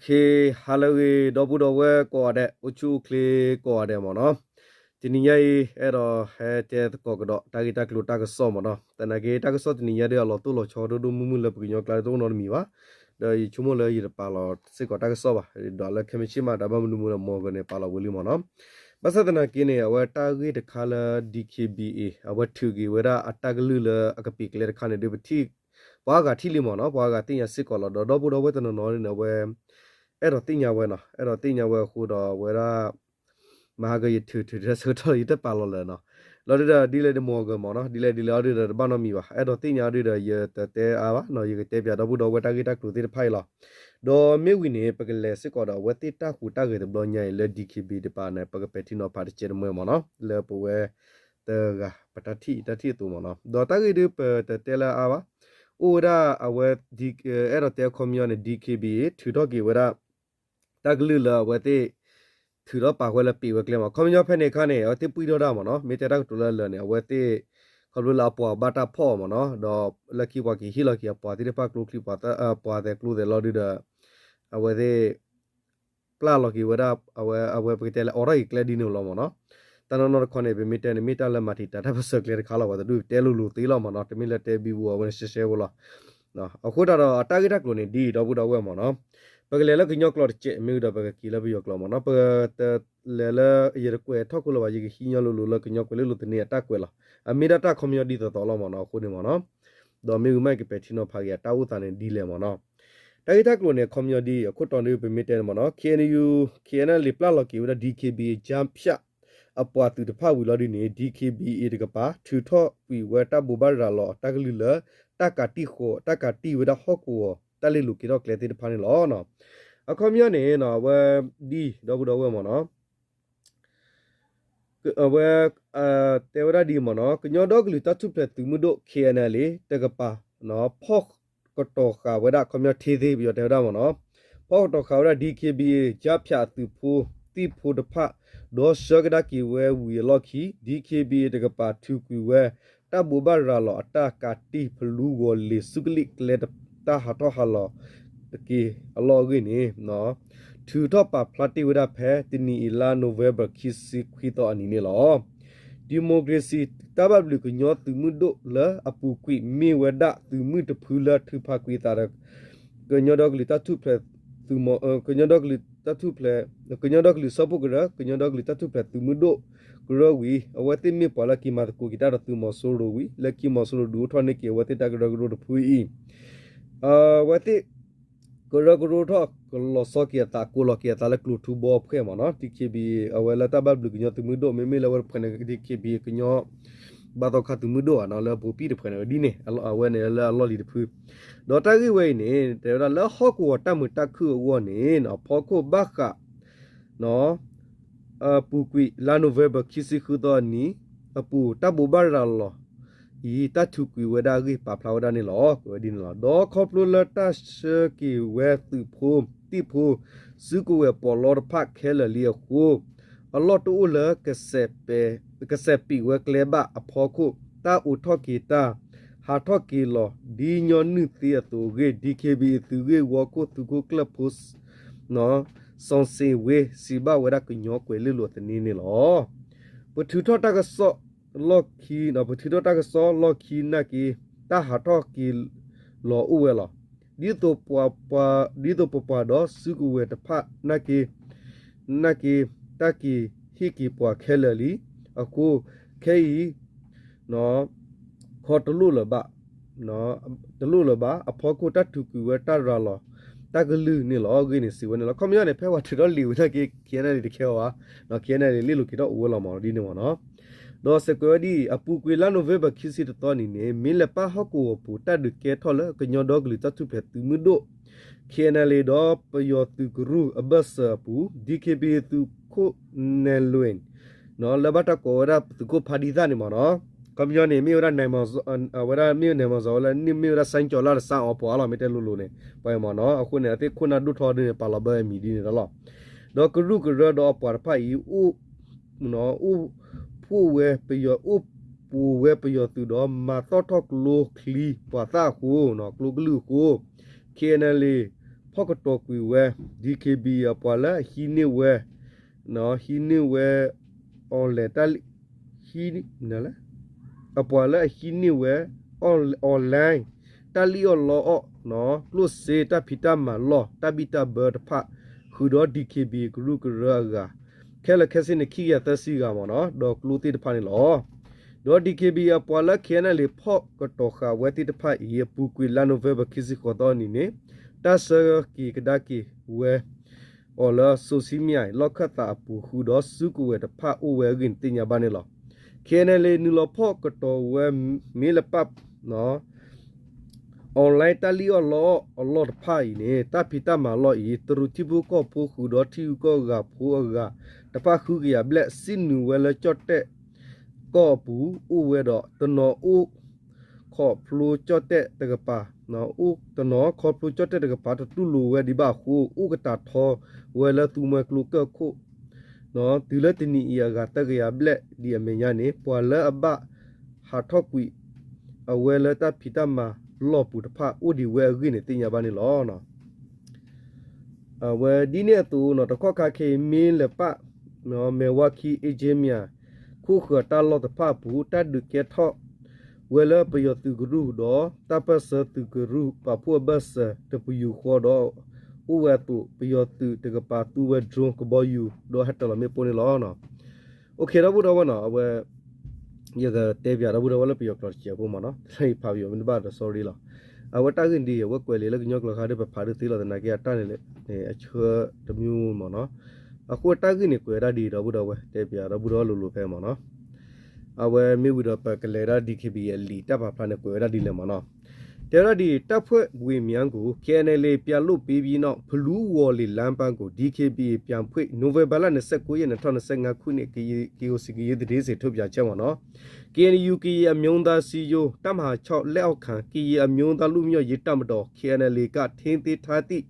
ခ့ ဟါလၢအဂ့ၤ ဒီပုၢ်ဒီဝဲၢ်ကိးဂၤဒဲး အိၣ်ဆူၣ်အိၣ်ချ့ကိးဂၤဒဲးမ့ၢ်နီၤ. တနံၤညါအံၤ အဲၣ်ဒိးဟဲတဲသကိးကဒီး တၢ်ဂ့ၢ်တၢ်ကျိၤတၢ်ကစီၣ်မ့ၢ်နီၤ. သနာ်က့ တၢ်ကစီၣ်တနံၤညါဒီး အလီၤတိၢ်လီၤဆီဒိၣ်ဒိၣ်မုၢ်မုၢ်လၢပကညီကျါတအိၣ်နီတမံၤဘၣ်. ဒီးယဆိကမိၣ်လၢယတပာ်လီၤစ့ၢ်ကီးတၢ်ကစီၣ်ဘၣ်. ဒီးလၢခဲမုၢ်ဆ့ၣ်မး တၢ်ဘၣ်မနုၤမနုၤဒီး Morgan န့ၣ် ပာ်လီၤဝံၤလံမ့ၢ်နီၤ. ဘၣ်ဆၣ်သနာ်က့န့ၣ် အဝဲတၢ်ဂ့ၢ်တခါလၢ DKBA အဝဲထုးက့ၤဝဲဒၣ်အတၢ်ကလုၢ်လၢအကပံာ်ကျဲတခါန့ၣ်ဒီး ပထံၣ် ပှၤအါဂၤထံၣ်လံမ့ၢ်နီၤ, ပှၤအါဂၤသ့ၣ်ညါစ့ၢ်ကီးလီၤ. ဒီးဒီပုၢ်ဒီဝဲၢ်တနီၤနီၤန့ၣ် အဝဲ အဲၣ်ဒိးသ့ၣ်ညါဝဲနီၤ, အဲၣ်ဒိးသ့ၣ်ညါဝဲအဃိဒီး အဝဲဒၣ် မဟါကယထုးထုးတၢ်ဆၢကတီၢ် ယတပာ်လီၤလၢၤနီၤ. လီၤဒုဒီး ဒ်လဲၣ်ဒ် Morgan မ့ၢ်နီၤ, ဒ်လဲၣ်ဒ်လဲၣ်အီၤဒုဒီး တဘၣ်နီတမံၤဘၣ်. အဲၣ်ဒိးသ့ၣ်ညါအီၤဒုဒီး ယတတဲအါဘၣ်နီၤ, ယကတဲပၠးဒီပုၢ်ဒီဝဲၢ်တၢ်ဂ့ၢ်တၢ်ကျိၤသ့ၣ်တဖၣ်အံၤလီၤ. ဒီးမ့ၢ်ဝံၤန့ၣ် ပကလဲၤစ့ၢ်ကီးဒီး အဝဲသ့ၣ်တၢ်ဟူးတၢ်ဂဲၤတဘျီညါအံၤလၢ DKBA တပၤန့ၣ် ပကပဲာ်ထံနီၤဖးတစဲးတမှဲမ့ၢ်နီၤ, လၢပဝဲတဂၤ ပတၢ်ထံၣ်တၢ်ထံၣ်အသိးမ့ၢ်နီၤ. ဒီးတၢ်ဂ့ၢ်ဒုပတတဲလၢအါဘၣ်. အိၣ်ဝဲဒၣ်အဝဲ အဲၣ်ဒိးတဲအခီပညီန့ၣ် DKBA ထုးထီၣ်က့ၤဝဲဒၣ် တၢ်ကလုၢ်လၢအဝဲသ့ၣ် ထုးထီၣ်ပာ်ဃဲလၢပံာ်ဝဲကျဲမ့ၢ် ခီပညီဖဲန့ၣ်အခါန့ၣ် အဝဲသ့ၣ်ပှံၢ်ထီၣ်ဒၣ်မ့ၢ်နီၤ, မ့ၢ်တဲတၢ်ကတိၤလၢလၢာ်န့ၣ် အဝဲသ့ၣ် ခီဖျိလၢအပှၤဘၣ်တၢ်ဖီၣ်အီၤမ့ၢ်နီၤ, ဒီးလၢခံပှၤက့ၤဟ့ၣ်လီၤက့ၤအပှၤသ့ၣ်တဖၣ်ကျိချံ ပှၤသဲကျိသဲးလီၤဒုဒီး အဝဲသ့ၣ် ပျၢ်လီၤက့ၤဝဲဒၣ် အဝဲ အဝဲပကတဲလၢအိးထီၣ်က့ၤကျဲဒ်န့ၣ်လီၤမ့ၢ်နီၤ. တၢ်နီၢ်နီၢ်တခီန့ၣ် ပမ့ၢ်တဲန့ၣ် မ့ၢ်တၢ်လၢမၤတံာ်တာ်တၢ်ပၢၢ်ဆၢကျဲတခါလီၤ, ပှၤတဒူၣ်တဲလိၤလိၤသ့လီၤမ့ၢ်နီၤ, တမ့ၢ်လၢတဲဘံဘူအဝဲန့ၣ်ရှဲရှဲဖိလီၤ. အဃိသတးဒီး အတၢ်ဂ့ၢ်တၢ်ကျိၤန့ၣ်ဒ်အံၤ ဒီပုၢ်ဒီဝဲၢ်မ့ၢ်နီၤ, ပကလဲၤလၢကညီကျိာ်တစဲး မ့ၢ်ဝံၤဒီးပကက့ၤလၢပယီၤကျိာ်မ့ၢ်နီၤ, ပတလဲၤလၢ ယတကွဲးထီၣ်ခိၣ်လၢၤဘၣ်, ယကဟံးညီလိၤလိၤလၢကညီကွဲးလ့လိာ်သန့အတၢ်ကွဲးလီၤ. အမ့ၢ်ဒၣ်တၢ်ခီပညီဒ်သိးသိးလီၤမ့ၢ်နီၤ, အဃိန့ၣ်မ့ၢ်နီၤ ဒီးမ့ၢ်ဝံၤမးကပဲာ်ထံနီၤဖးက့ၤအတၢ်အိၣ်သးန့ၣ်ဒ်လဲၣ်မ့ၢ်နီၤ. တၢ်ဂ့ၢ်တၢ်ကျိၤန့ၣ် အခီပညီဒ်အံၤ အခိၣ်တီန့ၣ် ပမ့ၢ်တဲန့ၣ်မ့ၢ်နီၤ, KNU KNLA ပျၢ်လီၤက့ၤဝဲဒၣ် DKBA ကြားဖြတ် အပှၤသုးတဖၣ်ဝံၤလီၤဒ်န့ၣ် DKBA တကပၤ ထုးထီၣ်ကွံာ်ဝဲတၢ်ဘိးဘၣ်ရၤလီၤအတၢ်ကလုၢ်လၢ တၢ်ကးတံၢ်ဃီၤ တၢ်ကးတံၢ်ဝဲဒၣ်ဟီၣ်ကဝီၤ တၢ်လဲၤလိာ်က့ၤထီၣ်ကျဲသ့ၣ်တဖၣ်န့ၣ်လီၤ. အခီပညီန့ၣ် အဝဲဒ် ဒီပုၢ်ဒီဝဲၢ်မ့ၢ်နီၤ အဝဲ တဲဝဲဒၣ်ဒ်အံၤမ့ၢ်နီၤ, ကညီဒီကလုာ်တၢ်ထူၣ်ဖျဲးသုးမုၢ်ဒိၣ် KNLA တကပၤ ဖီၣ်ကတီၤဃာ်ဝဲဒၣ် ခီပညီ ထ့သ့ ပယီၤတဲဝဲဒၣ်မ့ၢ်နီၤ, ဖီၣ်ကတီၤဃာ်ဝဲဒၣ် DKBA ကြားဖြတ် အသုးဖိ သံၣ်ဖိတဖၣ် ဒီးဆှၢကဒါက့ၤဝဲဝံၤအလီၢ်ခံ DKBA တကပၤ ထုးကွံာ်ဝဲ တၢ်ဘိးဘၣ်ရၤလီၤအတၢ်ကးတံၢ် ဖလူဂီၤလ့ၤ ဆူကလံၣ်ကျဲ တၢ်ဟးထီၣ်ဟးလီၤက့ၤအလီၢ်အဂ့ၢ်န့ၣ် ထုးထီၣ်ပာ်ဖျါတ့ၢ်ဝဲဒၣ်ဖဲ တနံၤအံၤလါ November ခံဆံခွံသီအနံၤန့ၣ်လီၤ. democracy တၢ်ဘၣ်ဘျုးကညီသုးမုၢ်ဒိၣ်လၢအပူၤကွံာ်မ့ၢ်ဝဲဒၣ်သုးမုၢ်တဖုလၢထုးဖးကွံာ်အသးဒီး ကညီဒီကလုာ်တၢ်ထူၣ်ဖျဲးသုးမီၤ ကညီဒီကလုာ်တၢ်ထူၣ်ဖျဲး ကညီဒီကလုာ်စၢဖှိၣ်ကရၢ ကညီဒီကလုာ်တၢ်ထူၣ်ဖျဲးသုးမုၢ်ဒိၣ်ကရၢဝံၤ အဝဲသ့ၣ်မ့ၢ်ပှၤလၢက့ၤမၤသကိးက့ၤတၢ်ဒီးသုးမီၤစိရိၤဝံၤ လၢခံမီၤစိရိၤဒုးအိၣ်ထီၣ်န့ၢ်က့ၤအဝဲသ့ၣ်တၢ်ကရၢကရိတဖုအံၤ အဝဲသ့ၣ် ကရၢကရိထီၣ်ကလီၤဆီက့ၤအသး ကိးလီၤက့ၤအသးလၢကျိၤထူဘီအဖှဲၣ်မ့ၢ်နီၤ DKBA အဝဲလၢတၢ်ဘၣ်ဘျုးကညီသုးမုၢ်ဒိၣ် မ့မ့ၢ်လၢအဝဲတဖှဲးန့ၣ် DKBA ကညီ ဘၣ်သီခါသုးမုၢ်ဒိၣ်ဧါနီၤ လၢပူၤပံၣ်တဖှဲးန့ၣ်ဝဲဒ်န့ၣ် အဝဲန့ၣ်လၢအလီၢ်လံၤတဖု ဒီးတၢ်ဂ့ၢ်ဝဲအံၤန့ၣ် တဲဝဲဒၣ်လၢဟီၣ်ကဝီၤတၢ်မုာ်တၢ်ခုၣ်အဂီၢ်န့ၣ် ဖီခိၣ်ဘၣ်ဃး ပူၤကွံာ်လါ November ခံဆံဃုသီအနံၤအပူၤ တၢ်ဘိးဘၣ်ရၤလီၤအံၤ တၢ်ထုးကွံာ်ဝဲဒၣ်အဂ့ၢ် ပာ်ဖျါဝဲဒၣ်န့ၣ်လီၤ. ဝဲဒ်န့ၣ်လီၤ. ဒီးခီဖျိလၢတၢ်ဆှၢက့ၤဝဲသုးဖိ သံၣ်ဖိ စုကဝဲၤပီးလီတဖၣ်ခဲလၢာ်လံအဃိ အလီၢ်တအိၣ်လၢ ကစဲးပံးဝဲကျဲဘၣ်အဖီခိၣ် တၢ်အိးထီၣ်က့ၤတၢ် ဟးထီၣ်က့ၤလီၤ ဒ်ညီနုၢ်သ့အသိးအဂ့ၢ် DKBA သုးဂ့ၢ်ဝီခိၣ်သုးခိၣ်ကျၢၢ်ဖိ စီၤစ့ၣ်ဝ့ စံးဘၣ်ဝဲဒၣ်ကညီကွဲးလ့လိာ်အသန့န့ၣ်လီၤ. ပထုးထီၣ်တၢ်ကစီၣ်လီၢ်ခံ ပထုးထီၣ်တၢ်ကစီၣ်လီၢ်ခံနာ်က့ တၢ်ဟးထီၣ်က့ၤလီၤအိၣ်ဝဲလီၤ. ဒ်သိးပပှၤ ဒ်သိးပပှၤဒီးစုကဝဲၤတဖၣ်နာ်က့ နာ်က့ တၢ်က့ၤဟ့ၣ်က့ၤပှၤခဲလၢာ်လံအဃိ ခဲအံၤ ခီတလိၣ်လၢၤဘၣ် တလိၣ်လၢၤဘၣ် အဖီခိၣ်တၢ်ထုးကွံာ်ဝဲတၢ်ရၤလီၤ တၢ်ကလုၢ်န့ၣ်လီၤ အဂ့ၢ်န့ၣ်စံးဝဲန့ၣ်လီၤ. ခီပညီန့ၣ် ဖဲပှၤထုးထီၣ်လံာ်ဝဲနာ်က့ KNLA တခဲအီၤဘၣ် KNLA လ့လိာ်က့ၤထီၣ်အိၣ်ဝဲလီၤမးဒ်န့ၣ်မ့ၢ်နီၤ. ဒီးစဲးကွဲးဝဲဒ်အံၤ အပူၤကွံာ်လါ November ခံဆံတသီနံၤန့ၣ် မ့ၢ်လဲၤပာ်ဟီၣ်ကဝီၤပူၤ တၢ်ဒုးကဲထီၣ်လၢကညီဒီကလုာ်တၢ်ထူၣ်ဖျဲးသုးမုၢ်ဒိၣ် KNLA ဒီးပယီၤသုးကရူၢ်အဘၢၣ်စၢၤအပူၤ DKBA သုးခိၣ်နဲၣ်လွံၣ် လၢဘၣ်တၢ်ကိးဝဲဒၣ်သုးခိၣ်ဖးဒံသၣ်န့ၣ်မ့ၢ်နီၤ ခီပညီန့ၣ် မ့ၢ်ဝဲဒၣ် အဝဲဒၣ်မ့ၢ် နဲၣ်မီၤစၢၤ ဝဲလၢမ့ၢ်ဝဲဒၣ် စၣ်ကၠီၤလၢ် ဒီး စၣ်အီၤပှၤလီၤ မ့ၢ်တဲလိၤလိၤန့ၣ် ပှၤအံၤမ့ၢ်နီၤ အဃိန့ၣ် အသ့ၣ်ခိၣ်နၢ်ဒိၣ်ထီၣ်ဒ်န့ၣ် ပာ်လီၤဘၢအမံၤဒ်န့ၣ်လီၤ. ဒီးကရူၢ်ကရၢဒီးအပှၤတဖၣ်အံၤ အိၣ် အိၣ်ဖှိၣ်ဝဲပယီၤ အိၣ်ပိာ်ဝဲပယီၤသုးဒီး မၤသီၣ်ထီၣ်ကျိချံပှၤသၣ်အဃိ ကျိကလုၢ်အဃိ KNLA ဖီၣ်ကတီၤကွံာ်ဝဲ DKB အပှၤလၢအဟံးန့ၢ်ဝဲ ဟံးန့ၢ်ဝဲ online တၢ်လံၣ် အပှၤလၢအဟံးန့ၢ်ဝဲ online တၢ်လံၣ်အီၣ်လီအီၣ် ကျိၣ်စ့တၢ်ဖံးတၢ်မၤလီၢ် တၢ်ဘံၣ်တၢ်ဘၢတဖၣ် ဃုာ်ဒီး DKB ကရူၢ်ကရၢအဂၤ ခဲလၢာ်ခဲဆ့န့ၣ် ခံကယၤသၢဆံဂၤမ့ၢ်နီၤ ဒီးကျိသ့ၣ်တဖၣ်န့ၣ်လီၤ. ဒီး DKB အပှၤလၢ KNLA ဖီၣ်ကတီၤဃာ်ဝဲသ့ၣ်တဖၣ်အံၤ အပူၤကွံာ်လါနိၣ်ဝ့ဘၢၣ် ခံဆံဃိးသီအနံၤန့ၣ် တၢ်ဆၢက့ၤကဒါက့ၤဝဲ အီၤလၢ စိၤဆံမံယၤ လီၢ်ခၢၣ်သးအပူၤ ဃုာ်ဒီးစုကဝဲၤတဖၣ်အိၣ်ဝဲအဂ့ၢ်န့ၣ် သ့ၣ်ညါဘၣ်န့ၣ်လီၤ. KNLA နုာ်လီၤဖီၣ်ကတီၤဝဲ မ့ၢ်လၢပ online တၢ်လံၣ်အီၣ်လီအီၣ်အလီၢ်တဖၣ်အံၤန့ၣ် တၢ်ဖံးတၢ်မၤလီၢ်အံၤ တရူးထံဖိကီၢ်ဖိ ဃုာ်ဒီးထံဂုၤကီၢ်ဂၤဖိအဂၤ တဖၣ်ဃုကယၤဘျဲၣ် စံၣ်နုာ်ဝဲလၢကၠီၣ်တဲၣ်ကီၢ်အပူၤ အိၣ်ဝဲဒီး တနီၤအိၣ် ခီဖျိကၠီၣ်တဲၣ်တကပၤ တနီၤခီဖျိကၠီၣ်တဲၣ်တကပၤ တတူၢ်လိာ်ဝဲဒံးဘၣ်အဃိ အိၣ်ကတၢၢ်ထီဝဲလၢသူမွဲကျိကၢၢ်ခိၣ် တုၤလၢတနံၤအံၤအဂၤ သၢကယၤဘျဲၣ်ဒံးအမဲာ်ညါန့ၣ် ပှၤလၢအဘၣ်ဟးထီၣ်ကွံာ် အဝဲလၢတၢ်ဖံးတၢ်မၤလီၢ်ပူၤတဖၣ် အိၣ်ဒံးဝဲအဂ့ၢ်န့ၣ် သ့ၣ်ညါဘၣ်န့ၣ်လီၤ. အဝဲဒ်န့ၣ်အသိးနီၤ တခီခါခဲအံၤ မ့ၢ်လၢပ မဲာ်ဝါခံ အ့ကၠ့မံယၤ ခိၣ်ဃၢၤတၢ်လီၢ်တဖၣ်အပူၤ တၢ်ဒုးကဲထီၣ်ဝဲလၢပယီၤသုးကရူၢ်ဒီး တၢ်ပၢၢ်ဆၢသုးကရူၢ် ပာ်ဖှိၣ်အဘၢၣ်စၢၤတပယူာ်ဃီဒီး အိၣ်ဝဲအသိး ပယီၤသုးတကပၤသူဝဲ drone ကဘီယူၤ ဒီးဟဲတၢၤလီၤမ့ၣ်ပိၢ်န့ၣ်လီၤ. အိၣ်ခ့ ဒီပုၢ်ဒီဝဲၢ်နီၤ အဝဲ ယကတဲပၠးဒီပုၢ်ဒီဝဲၢ်လၢပယီၤကျိာ်တစဲးဖိမ့ၢ်နီၤ တၢ်ဖးပယီၤမ့ၢ်တဘၣ်ဒီး sorry လီၤ. အဝဲတၢ်ဂ့ၢ်န့ၣ် အဝဲကွဲးလံာ်လၢကညီကျိာ်ခါဒီး ပဖးဒုးသ့လီၤသနာ်က့ အတၢ်န့ၣ် အဆၢတမံၤမ့ၢ်နီၤ အဃိတၢ်ဂ့ၢ်န့ၣ် ကွဲးဝဲဒၣ်ဒ်ဒီပုၢ်ဒီဝဲၢ် တဲပၠးဒီပုၢ်ဒီဝဲၢ်လိၤလိၤဖဲမ့ၢ်နီၤ အဝဲမ့ၢ်ဝံၤဒီး ပကလဲၤဒၣ် DKBA အလံာ်တၢ်ပာ်ဖျါန့ၣ် ကွဲးဝဲဒၣ်ဒ်လဲၣ်မ့ၢ်နီၤ တဲဝဲဒၣ်ဒ် တပ်ဖွဲ့ဝင်များကို KNLA ပြန်လွှတ်ပေးပြီးနောက် ဖလူးဝေါ်လ့ၣ်လမ်းပိုင်းကို DKBA ပြန်ဖွင့် နိုဝင်ဘာလ နှစ်ဆယ့်ကိုးရက် နှစ်ထောင့်နှစ်ဆယ့်ငါးခုနှစ် ကရင် KOC ကရင်သတင်းစာ ထုတ်ပြန်ချက်မ့ၢ်နီၤ KNU ကရင်အမျိုးသားစည်းရုံး တပ်မဟာခြောက် လက်အောက်ခံ ကရင်အမျိုးသားလွတ်မြောက်ရေးတပ်မတော် KNLA က ထိန်းသိမ်းထားသည့်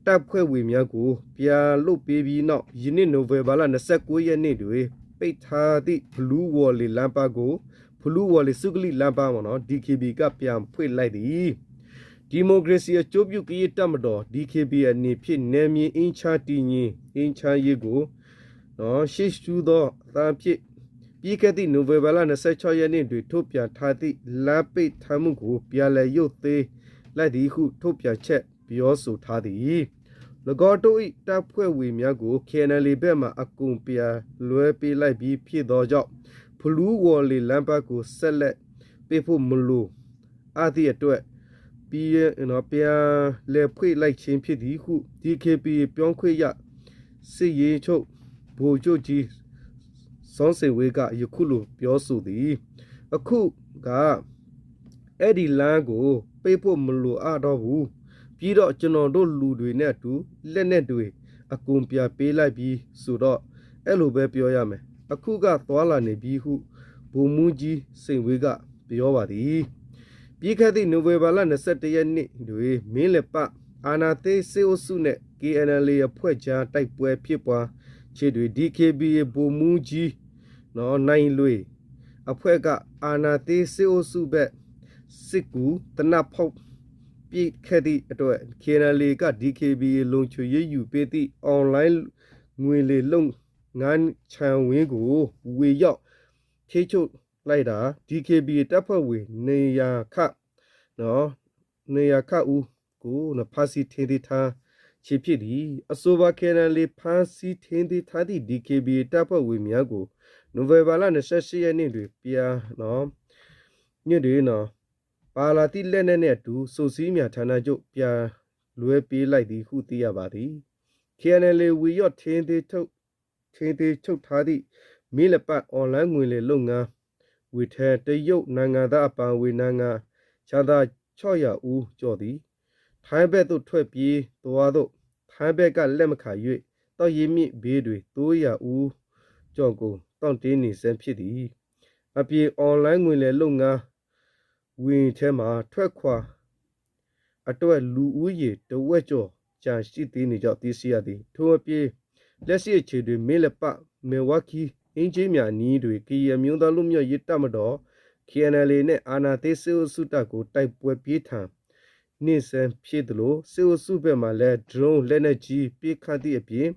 တပ်ဖွဲ့ဝင်များကို ပြန်လွှတ်ပေးပြီးနောက် ယနေ့ နိုဝင်ဘာလ နှစ်ဆယ့်ကိုးရက်နေ့တွင် ပိတ်ထားသည့် ဖလူးဝေါ်လ့ၣ်လမ်းပိုင်းကို ဖလူးဝေါ်လ့ၣ် ဆူကလံၣ်လမ်းပိုင်းမ့ၢ်နီၤ DKBA က ပြန်ဖွင့်လိုက်သည်. ဒီမိုကရေစီအကျိုးပြုကရင်တပ်မတော် DKBA အနေဖြင့် နယ်မြေအေးချမ်းတည်ငြိမ် အေးချမ်းရေးကို ရှေ့ရှုသောအသံဖြင့် ပြီးခဲ့သည့် နိုဝင်ဘာလ နှစ်ဆယ့်ခြောက်ရက်နေ့တွင် ထုတ်ပြန်ထားသည့် လမ်းပိတ်ထားမှုကို ပြန်လည်ရုပ်သိမ်းလိုက်သည်ဟု ထုတ်ပြန်ချက်ပြောဆိုထားသည်. ၎င်းတို့၏ တပ်ဖွဲ့ဝင်များကို KNLA ဘက်မှ အကုန်ပြန်လွှဲပေးလိုက်ပြီးဖြစ်သောကြောင့် ဖလူးဝေါ်လ့ၣ်လမ်းပိုင်းကို ဆက်လက်ပိတ်ဖို့မလိုအပ်သည့်အတွက် ပြန်လည်ဖွင့်လိုက်ခြင်းဖြစ်သည်ဟု DKBA ပြောခွင့်ရ စစ်ရေးချုပ် ဗိုလ်ချုပ်ကြီး စောစိန်ဝင်းက ယခုလိုပြောဆိုသည်. အခုက အဲဒီလမ်းကို ပိတ်ဖို့မလိုအပ်တော့ဘူး။ ပြီးတော့ ကျွန်တော်တို့လူတွေနဲ့အတူ လက်နက်တွေ အကုန်ပြန်ပေးလိုက်ပြီဆိုတော့ အဲ့လိုပဲပြောရမယ်။ အခုက သွားလာနေပြီဟု ဗိုလ်မှူးကြီးစိန်ဝင်းက ပြောပါသည်. ပြီးခဲ့သည့် နိုဝင်ဘာလ နှစ်ဆယ့်တစ်ရက်နေ့တွင် မင်းလက်ပ အာဏာသိမ်းစစ်အုပ်စုနဲ့ KNLA အဖွဲ့ကြား တိုက်ပွဲဖြစ်ပွားခြင်းတွင် DKBA ဗိုလ်မှူးကြီး နော် နိုင်လွင်အဖွဲ့က အာဏာသိမ်းစစ်အုပ်စုဘက် စစ်ကူသေနတ်ဖောက်ပစ်ခဲ့သည့်အတွက် KNLA က DKBA လုံခြုံရေးယူပေးသည့် အွန်လိုင်းငွေလိမ်လုပ်ငန်းခြံဝင်းကို ဝင်ရောက်ထိန်းချုပ်လိုက်တာ DKBA တပ်ဖွဲ့ဝင် နှစ်ရာခန့် နော် နှစ်ရာခန့်ဦးကို ဖမ်းဆီးထိန်းသိမ်းထားခြင်းဖြစ်သည်. အဆိုပါ KNLA ဖမ်းဆီးထိန်းသိမ်းထားသည့် DKBA တပ်ဖွဲ့ဝင်များကို နိုဝင်ဘာလ နှစ်ဆယ့်ရှစ်ရက်နေ့တွင် ပြန် နော် နေ့တွင် နော် ပါလာသည့်လက်နက်နှင့်အတူ စုံစည်းမြာဌာနချုပ် ပြန်လွှဲပေးလိုက်သည်ဟု သိရပါသည်. KNLA ဝင်ရောက်ထိန်းသိမ်းချုပ် ထိန်းသိမ်းချုပ်ထားသည့် မင်းလက်ပ အွန်လိုင်းငွေလိမ်လုပ်ငန်းဝင်ထဲ တရုတ်နိုင်ငံသားအပါအဝင် နိုင်ငံခြားသား ခြောက်ရာဦးကျော်သည် ထိုင်းဘက်သို့ ထွက်ပြေးသွားသို့ ထိုင်းဘက်က လက်မခံ၍ သောင်ရင်းမြစ်ဘေးတွင် သုံးရာဦးကျော်ကို သောင်တင်နေဆဲဖြစ်သည်. အပြင် အွန်လိုင်းငွေလိမ်လုပ်ငန်းဝင်ထဲမှ ထွက်ခွာအတွက် လူဦးရေ တဝက်ကျော် ကျန်ရှိသေးကြောင်း သိရှိရသည်. ထို့အပြင် လက်ရှိအချိန်တွင် မင်းလက်ပ မဲဝါခီး အင်းကျေးမြောင်အနီးတွင် ကရင်အမျိုးသားလွတ်မြောက်ရေးတပ်မတော် KNLA နှင့် အာဏာသိမ်းစစ်အုပ်စုတပ်ကို တိုက်ပွဲပြင်းထန် နေ့စဉ်ဖြစ်သလို စစ်အုပ်စုဘက်မှလည်း drone လက်နက်ကြီး ပစ်ခတ်သည့်အပြင်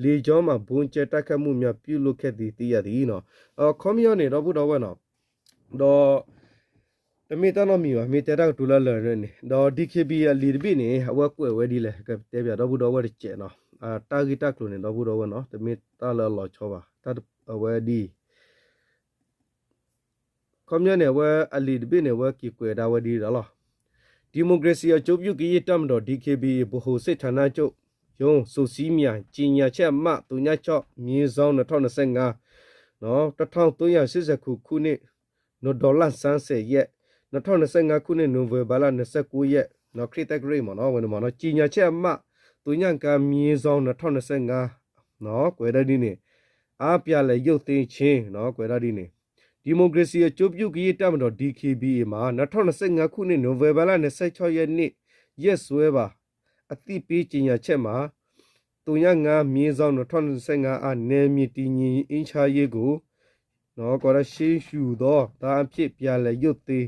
လေကြောင်းမှ ဗုံးကြဲတိုက်ခိုက်မှုများ ပြုလုပ်ခဲ့သည် သိရသည်နီၤ. အခီပညီန့ၣ် ဒီပုၢ်ဒီဝဲၢ်နီၤ, ဒီး တမ့ၢ်တၢ်နီတမံၤဘၣ်, မ့ၢ်တဲတၢ်ကတိၤလၢလၢာ်န့ၣ် ဒီး DKBA အလံာ်တဘ့ၣ်န့ၣ် အဝဲကွဲးဝဲဒ်လဲၣ်, ကတဲဘၣ်ဒီပုၢ်ဒီဝဲၢ်တစဲးနီၤ, တၢ်ဂ့ၢ်တၢ်ကျိၤန့ၣ် ဒီပုၢ်ဒီဝဲၢ်နီၤ, တမ့ၢ်တၢ်လၢအလီၤဆီဘၣ်, တၢ်အဝဲဒ်အံၤ ခီပညီန့ၣ် အဝဲအလံာ်တဘ့ၣ်န့ၣ် အဝဲက့ၤကွဲးဒၣ်ဝဲဒ်အံၤလီၤ. ဒီမိုကရေစီအကျိုးပြုကရင်တပ်မတော် ဒီက့ဘီအ့ ဗဟိုစစ်ဌာနချုပ်ရုံး စုစည်းမြန် ကြေညာချက်အမှတ် သုညခြောက် မြေစောင်း နှစ်ထောင့်နှစ်ဆယ့်ငါး တစ်ထောင်သုံးရာရှစ်ဆယ့်ခုနှစ် နှစ် ဒေါ်လာဆန်းဆယ်ရက် နှစ်ထောင့်နှစ်ဆယ့်ငါးခုနှစ် နိုဝင်ဘာလ နှစ်ဆယ့်ကိုးရက် ခရစ်သက္ကရာဇ်မ့ၢ်နီၤ, ဝဲန့ၣ်မ့ၢ်နီၤ, ကြေညာချက်အမှတ် သုညကါ မြေစောင်း နှစ်ထောင့်နှစ်ဆယ့်ငါး ကွဲးဒၣ်ဒ်န့ၣ်, အားပြန်လည်ရုပ်သိမ်းခြင်း ကွဲးဒၣ်ဒ်န့ၣ်, ဒီမိုကရေစီအကျိုးပြုကရင်တပ်မတော် ဒီက့ဘီအ့ မှာ နှစ်ထောင့်နှစ်ဆယ့်ငါးခုနှစ် နိုဝင်ဘာလ နှစ်ဆယ့်ခြောက်ရက်နေ့ ရက်စွဲပါ အသိပေးကြေညာချက်မှာ သုညငါး မြေစောင်း နှစ်ထောင့်နှစ်ဆယ့်ငါး အား နယ်မြေတည်ငြိမ်အေးချမ်းရေးကို ကွဲးဒၣ် ရှေးရှုသောသင်အဖြစ် ပြန်လည်ရုပ်သိမ်း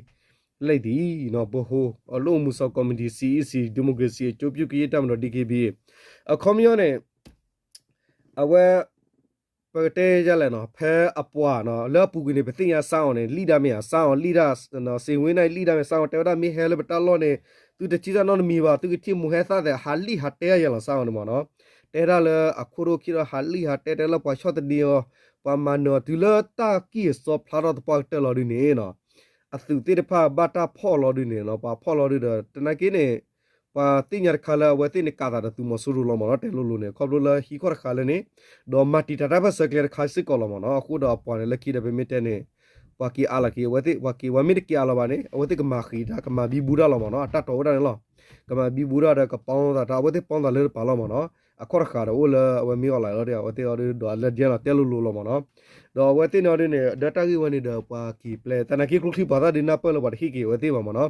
လိုက်သည်နီၤ, ဗဟိုအလုပ်အမှုဆောင်ကော်မတီ စီအီစီ ဒီမိုကရေစီအကျိုးပြုကရင်တပ်မတော် ဒီက့ဘီအ့ အခီပညီန့ၣ် အဝဲ ပကတဲယလဲၣ်နီၤ, ဖဲအပှၤနီၤ လၢအပူၤကွံာ်န့ၣ် ပသ့ၣ်ညါစါအီၤန့ၣ် လံၣ်ဒၣ်မ့ၢ်ဧါ, စါအီၤလံၣ်ဒၣ်, စ့ဝ့န့ၣ် လံၣ်ဒၣ်မ့ၢ်စါအီၤ တဲဝဲဒၣ် မ့ၢ်ဟဲလၢပတၢ်လီၢ်န့ၣ် သုတထံၣ်တၢ်နီတမံၤဘၣ်, သုကထံၣ်မိၢ်ဟဲသၣ်သဲး ဟးလံၣ်ဟးတဲယဲလီၤ စါအီၤန့ၣ်မ့ၢ်နီၤ, တဲဒၣ်လၢအခိၣ်ဒိၣ်ခံဒီး ဟးလံၣ်ဟးတဲ တဲလၢပှၤဆီၣ်သနံးအီၤ, ပှၤမၤနၢၤအီၤတုၤလၢတၢ်ကံၢ်အစီဖျါထီၣ်သပှၢ်ကတၢၢ်လီၤဒ်န့ၣ်နီၤ, အသုးသ့ၣ်တဖၣ်ဘၣ်တၢ်ဖီၣ်လီၤဒ်န့ၣ်နီၤ, ပှၤဖီၣ်လီၤဒ်ဒီး တနာ်က့န့ၣ် ပှၤသ့ၣ်ညါတခါလၢအဝဲသ့ၣ်န့ၣ် ကးသးဒီးသုးမီၤစိရိၤလီၤမ့ၢ်နီၤ, တဲလိၤလိၤန့ၣ် ခီဖျိလၢဟံးခီၣ်တဃာ်လၢန့ၣ် ဒီးမၤတံာ်တာ်တၢ်ပၢၢ်ဆၢကျဲတခါစ့ၢ်ကီးလီၤမ့ၢ်နီၤ, အဃိဒီးအပှၤန့ၣ် လၢခံဒီးပမ့ၢ်တဲန့ၣ် ပှၤက့ၤအါလီၤက့ၤ အဝဲသ့ၣ် ပှၤက့ၤ ပှၤမ့ၢ်တက့ၤအါလီၤဘၣ်န့ၣ် အဝဲသ့ၣ်ကမၤဃံးတၢ် ကမၤဘံဘူတၢ်လီၤမ့ၢ်နီၤ, အတၢ်တီဝဲဒၣ်န့ၣ်လီၤ, ကမၤဘံဘူတၢ်ဒီးကပီသးတၢ် အဝဲသ့ၣ်ပီသးလၢတပၤလီၤမ့ၢ်နီၤ, အခီၣ်တဃာ်ဒီးအိၣ်လၢအဝဲမ့ၢ်အီၤလၢလီၤဒီး အဝဲသ့ၣ်အီၤဒီးအလၢဒ်လီၤ တဲလိၤလိၤလီၤမ့ၢ်နီၤ, ဒီးအဝဲသ့ၣ်န့ၣ်အီၤဒ်န့ၣ် ဒီးတၢ်ဂ့ၢ်ဝဲန့ၣ်ဒီး ပှၤက့ၤပျဲ တနာ်က့ကျိချံပှၤသၣ်ဒုးနၢ်ပၢၢ်လၢပှၤတဟ့ၣ်က့ၤအဝဲသ့ၣ်ဘၣ်မ့ၢ်နီၤ,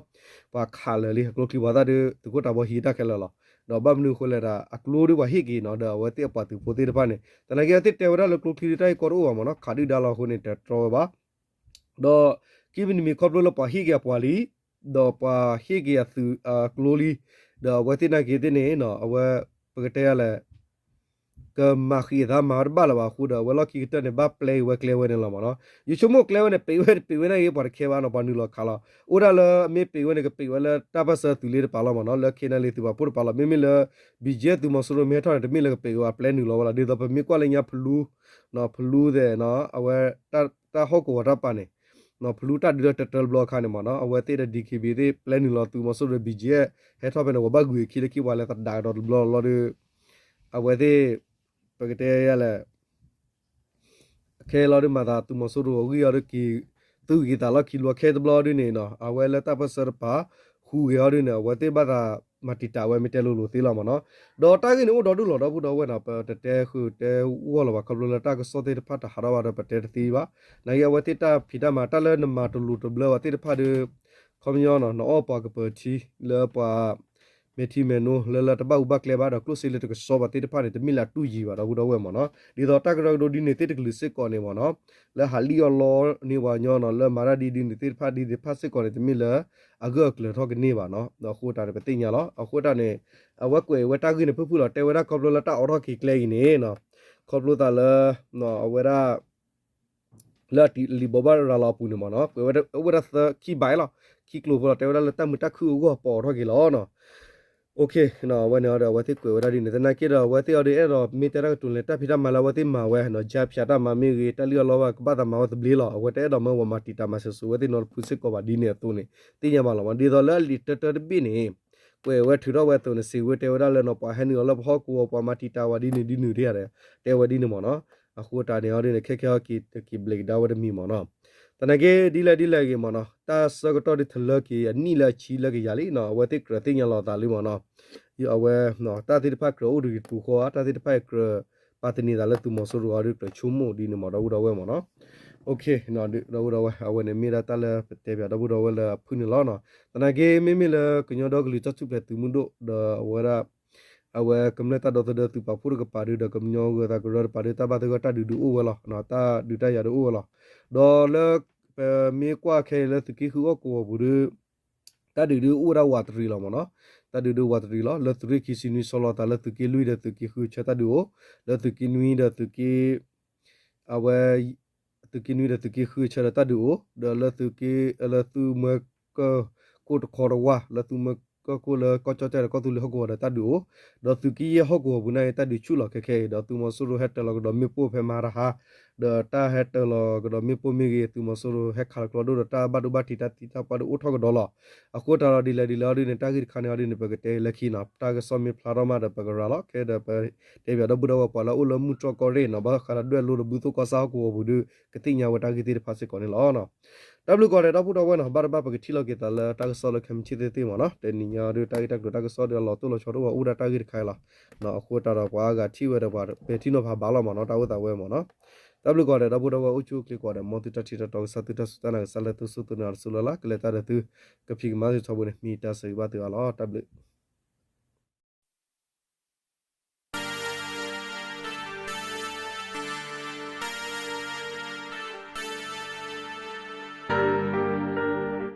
ပှၤခးလၢာ်လံ ကျိချံပှၤသၣ်ဒုး သုးခိၣ်တၢ်ဘီဟံးတၢ်ခဲလၢာ်လီၤ, ဒီးဘၣ်မနုၤအဃိလဲၣ်ဒီး အကျိဒုးပှၤဟ့ၣ်က့ၤနီၤ ဒီးအဝဲသ့ၣ်အပှၤသုးဖိသ့ၣ်တဖၣ်န့ၣ် တနာ်က့အဝဲသ့ၣ်တဲဝဲဒၣ်လၢကျိချံဒုးတၢ်ဂ့ၢ်ကီတအိၣ်ဘၣ်မ့ၢ်နီၤ, ခးဒုၣ်ဒါလီၤအဃိန့ၣ် တတြီဝဲဘၣ် ဒီးခံမံၤတမံၤခီဖျိလၢပှၤဟ့ၣ်က့ၤအပှၤလံ, ဒီးပှၤဟ့ၣ်က့ၤအသုးအကျိလံ, ဒီးအဝဲသ့ၣ်နာ်က့သ့ၣ်န့ၣ် အဝဲ ပကတဲယၤလဲၣ်, ကမၤဃံးအသးမၤဝဲတဘၣ်လၢၤဘၣ်အဃိဒီး အဝဲလီၢ်ခံကတၢၢ်န့ၣ် ဘၣ်ပျဲက့ၤဝဲကျဲဝဲန့ၣ်လီၤမ့ၢ်နီၤ, ယဆိကမိၣ်ကျဲဝဲန့ၣ် ပံးဝဲတပံးဝဲနာ်က့ ပှၤတခဲဘၣ်နီၤ, ပှၤနုာ်လီၤခးလီၤ, အိၣ်ဒၣ်လၢမ့ၢ်ပံးဝဲန့ၣ် ကပံးဝဲလၢတၢ်ပၢၢ်ဆၢသုးလ့တပၤလီၤမ့ၢ်နီၤ, လၢ ခ့နၣ်လ့ သုးပာ်ဖှိၣ်တပၤလီၤ, မ့မ့ၢ်လၢ ဘံၣ်ကၠဲၣ် သုးမီၤစိရိၤမ့ၢ်ဟဲထီၣ်န့ၣ် တမ့ၢ်လၢကပံးဝဲ အပျဲနုာ်လီၤဝဲလီၤ, ဒ်သိးပမ့ၢ်ကွၢ်လၢညါဖလူ, ဖလူသဲးနီၤ အဝဲ တၢ်ဟီၣ်ကဝီၤတၢ်ပာ်န့ၣ် ဖလူတၢ်ဒုးတၢ်တၢတဘျီအခါန့ၣ်မ့ၢ်နီၤ, အဝဲသ့ၣ်ဒီး ဒီက့ဘီအ့ သ့ၣ်ပျဲနုာ်လီၤ သုးမီၤစိရိၤ ဘံၣ်ကၠဲၣ် ဟဲထီၣ်ဖဲန့ၣ် ပှၤဘၣ်ဂုာ်ခံလၢခံပှၤလဲၤသဒါကဒီးတဘျီလီၤဒီး အဝဲသ့ၣ် ပကတဲယၤလဲၣ် ခဲလီၤဒုးမၤသးသုးမီၤစိရိၤအဂံၢ်အီၤဒုး က့ၤသူၣ်က့ၤသးလီၢ်ခံဘျီခဲတဘျီဒုးန့ၣ်နီၤ, အဝဲလၢတၢ်ပၢၢ်ဆၢတပၤ ဟူးဂဲၤအီၤဒုးန့ၣ် အဝဲသ့ၣ်ဘၣ်သးမၤတံာ်တာ်ဝဲမ့ၢ်တဲလိၤလိၤသ့လီၤမ့ၢ်နီၤ, ဒီးတၢ်ဂ့ၢ်န့ၣ်အိၣ်ဒီဒူၣ်လီၤ ဒီပုၢ်ဒီဝဲၢ်နီၤ, ပတတဲဃုာ်တဲဂီၢ်လီၤဘၣ် ခီဖျိလၢတၢ်ကစီၣ်သ့ၣ်တဖၣ်တဟးထီၣ်ဘၣ်ဒီး ပတဲတသ့ဘၣ်, နာ်က့အဝဲသ့ၣ်တၢ်ဖံးတၢ်မၤ တၢ်လၢနမၤတလိၤတဘျၢဘၣ်သ့ၣ်တဖၣ်ဒီး ခီပညီနီၤ နအီၣ်ပှၤကပၢၤထံ လၢပှၤ မဲာ်ထံမဲာ်နိလၢလၢတဘၣ်အူဘၣ်ကျဲဘၣ်ဒီး ကျိၣ်စ့လၢတကဆှီဘၣ်သ့ၣ်တဖၣ်န့ၣ် တမ့ၢ်လၢအတူၢ်ယံၤဘၣ် ဒီပုၢ်ဒီဝဲၢ်မ့ၢ်နီၤ, ဒ်သိးတၢ်ကရၢကရိဒ်န့ၣ်သ့ၣ်တကလုာ်စ့ၢ်ကီးန့ၣ်မ့ၢ်နီၤ, လၢဟးလံၣ်အီၣ်လီန့ၢ်ပှၤကညီနီၤ လၢမၤတၢ်ဒ်ဒ်န့ၣ်သ့ၣ်တဖၣ်ဒ်သ့ၣ်တဖၣ်စ့ၢ်ကီးန့ၣ် တမ့ၢ်လၢအဂၢၢ်အကျၢၤထီၣ်ကန့ၢ်ဘၣ်နီၤ, အဃိတၢ်န့ၣ် ပသ့ၣ်ညါလီၤ အဃိတၢ်န့ၣ် အဝဲကွဲးဝဲတၢ်ဂ့ၢ်န့ၣ် ဖုၣ်ဖုၣ်လီၤ တဲဝဲဒၣ်ခီဖျိလၢတၢ်အိးထီၣ်က့ၤကျဲအံၤန့ၣ်နီၤ, ခီဖျိသးလၢ အဝဲဒၣ် လၢအလံာ်ဘိးဘၣ်ရၤလီၤအပူၤန့ၣ်မ့ၢ်နီၤ, ကွဲးဝဲအိၣ်ဝဲဒၣ်သၢခံဘးလီၤ, ခံကျိၤဖိလီၤ တဲဝဲဒၣ်လၢတၢ်မုာ်တၢ်ခုၣ်အဂီၢ်ပိာ်ထီၣ်က့ၤလီၤနီၤ, အဝဲန့ၣ်ဒီး အဝဲသ့ၣ်ကွဲးဝဲဒၣ်ဒ်န့ၣ် သနာ်က့ဒီး အဝဲသ့ၣ်အီၤဒုးအဲၣ်ဒိးမ့ၢ်တဲတၢ်ကတိၤလဲၣ် တၢ်ဖံးတၢ်မၤလၢအဝဲသ့ၣ်မၤဝဲနီၤ ကၠါဖၠးတၢ်မၤမ့ၢ်ဂ့ၤ တၢ်လံၣ်အီၣ်လီဘၣ် ကဘၣ်သးမၤဝဲသဘျ့လီၤ, အဝဲတအဲၣ်ဒိးမၢဝဲမၤတံာ်တာ်မၤစၢၤစၢၤဝဲသ့ၣ်နီတဖုစ့ၢ်ကီးဘၣ်ဒ်န့ၣ်အသိးန့ၣ် သ့ၣ်ညါဘၣ်လီၤမ့ၢ်, ဒ်သိးလၢအလံာ်တၢတၢတဘ့ၣ်န့ၣ် ကွဲးဝဲထုးထီၣ်ဝဲအသိးန့ၣ် စံးဝဲတဲဝဲဒၣ်လၢနီၤ ပှၤဟဲနုာ်လီၤလၢပဟီၣ်ကဝီၤ ပှၤမၤတံာ်တာ်ဝဲဒ်န့ၣ်ဒ်န့ၣ်ဒ်န့ၣ် တဲဝဲဒ်န့ၣ်မ့ၢ်နီၤ, အဃိတၢ်န့ၣ်အီၤဒ်န့ၣ် ခဲခဲအံၤက့ၤ က့ၤဘျဲးကဒါဝဲတမံၤမ့ၢ်နီၤ, သနာ်က့ဒ်လဲၣ်ဒ်လဲၣ်ဂ့ၤမ့ၢ်နီၤ တၢ်ဆၢကတီၢ်ဒ်ထလၢက့ၤအနံၣ်လၢအဆံလၢကယၤလံနီၤ အဝဲသ့ၣ်ကြၢးသ့ၣ်ညါလီၤသးလံမ့ၢ်နီၤ, အဝဲ တၢ်သ့ၣ်တဖၣ်ကြၢးအိၣ်တဂ့ၤတူၢ်ဃီ တၢ်သ့ၣ်တဖၣ်အံၤကြၢးပာ်သန့ၤသးလၢသုးမီၤစိရိၤအီၤဒုးကြၢးဆိကမိၣ်ဒ်န့ၣ်မ့ၢ်ဒီပုၢ်ဒီဝဲၢ်မ့ၢ်နီၤ, ဒီပုၢ်ဒီဝဲၢ် အဝဲန့ၣ်မ့ၢ်ဒၣ်တၢ်လၢပတဲပၠးဒီပုၢ်ဒီဝဲၢ်လၢအဖုၣ်န့ၣ်လီၤနီၤ, သနာ်က့မ့မ့ၢ်လၢကညီဒီကလုာ်တၢ်ထူၣ်ဖျဲးသုးမုၢ်ဒိၣ် ဒီးအဝဲဒၣ် အဝဲကမျၢၢ်တၢ်ဒီသဒၢသုးပာ်ဖှိၣ်တကပၤဒုး ဒီးကညီဂၢၤသးကရၢတကပၤဒုး တၢ်ဘၣ်သဂၢၢ်တၢ်ဒုးဒုးအိၣ်ဝဲလီၤ, တၢ်ဒုးတၢ်ယၤဒုးအိၣ်ဝဲလီၤ, ဒီးလၢ ပမ့ၢ်ကွၢ်ခဲအံၤလၢသုးက့ဃုအီၣ်ကဝီၤပူၤဒုး တၢ်ဒုးဒုးအိၣ်ဝဲဒၣ်ဝးတရံးလီၤမ့ၢ်နီၤ, တၢ်ဒုးဒုးဝးတရံးလီၤ. လၢသုးရ့ၣ်ခံဆံနွံဆီလီၤသးလၢသုးက့လွံၢ်ဒီးသုးက့ဃုအဆၢတၢ်ဒုးအိၣ်, လၢသုးက့နွံဒီးသုးက့ အဝဲ သုးက့နွံဒီးသုးက့ဃုအဆၢဒီးတၢ်ဒုးအိၣ်, ဒီးလၢသုးက့ လၢသုးမၢကၢၢ်ကိၣ်တခီတဝၢ် လၢသုးမၢကၢၢ်ကိၣ်လၢကီၢ်ကၠီၣ်တဲၣ်ဒီးကီၢ်သူလ့ၤဟီၣ်ကဝီၤဒီးတၢ်ဒုးအိၣ်, ဒီးသုးက့ယဲၢ်ဟီၣ်ကဝီၤပူၤန့ၣ် တၢ်ဒုးဆူၣ်လီၤခဲခဲအံၤ ဒီးသုးမီၤစိရိၤဟဲတၢၤလီၤကဒီးမ့ၣ်ပိၢ်ဖဲမၤရဟါ ဒီးတၢ်ဟဲတၢၤလီၤကဒီးမ့ၣ်ပိၢ်မ့ၢ်ဂ့ၤ သုးမီၤစိရိၤဟဲခးလီၤကျိဒိၣ်ဒီးတၢ်ဘၣ်ဒိဘၣ်ထံးတၢ်သံတၢ်ပှၢ်ဒုးအိၣ်ထီၣ်ကဒီးလီၤ. အဃိတၢ်ဒီးဒ်လဲၣ်ဒ်လဲၣ်အီၤဒုးန့ၣ် တၢ်ဂ့ၢ်တခါန့ၣ်အီၤဒုးန့ၣ် ပကတဲလၢခံနီၤ, တၢ်ကစီၣ်မ့ၢ်ဖျါထီၣ်မးဒီးပကရၤလီၤ. ခဲဒီးပတဲဘၣ်ဒီပုၢ်ဒီဝဲၢ်ပှၤလၢအအိၣ်လၢမုၢ်တြီၢ်ကီၢ်ရ့ၣ်နီၤ ဘၣ်ဃးဒီးဒွဲၣ်လိဒီးဘုသိၣ်ကီၢ်ဆၣ်ဟီၣ်ကဝီၤပူၤဒုး ကသ့ၣ်ညါဝဲတၢ်ဂ့ၢ်သ့ၣ်တဖၣ်စ့ၢ်ကီးန့ၣ်လီၤ. တၢ်ဘျုးကိးဂၤဒဲးဒီပုၢ်ဒီဝဲၢ်နီၤ, ဘၣ်တဘၣ်ပကထံၣ်လိာ်က့ၤသးလၢတၢ်ကစီၣ်လၢခဲမုၢ်ဆ့ၣ်သ့ၣ်သ့ၣ်မ့ၢ်နီၤ, တနံၤညါဒုးတၢ်ဂ့ၢ်တၢ်ကျိၤတၢ်ကစီၣ်ဒုးအလီၤတိၢ်လီၤဆီဒိၣ်ဝဲအိၣ်ဒၣ်တၢ်ဂ့ၢ်တခါအံၤလီၤ. အဃိတၢ်ဒီးပှၤအါဂၤထံၣ်ဝဲဒီးပှၤပဲာ်ထံနီၤဖးဘၣ်လီၤမ့ၢ်နီၤ, တၢ်အိၣ်သးဝဲမ့ၢ်နီၤ. တၢ်ဘျုးကိးဂၤဒဲးဒီပုၢ်ဒီဝဲၢ်အိၣ်ဆူၣ်အိၣ်ချ့ကိးဂၤဒဲး မ်သုတၢ်ထံၣ်တၢ်တီကစၢ် သုတၢ်စူၢ်တၢ်နာ်ကစၢ်လၢသုစူၢ်သုနာ်တစူၢ်လၢ်လၢ် ကလဲၤတၢ်ဒီးသု ကဖံးကမၤသုထီဘိန့ၣ် မ့ၢ်တၢ်ဆၢဂ့ၤဘၣ်သုအါလီၤ. တၢ်ဘျုး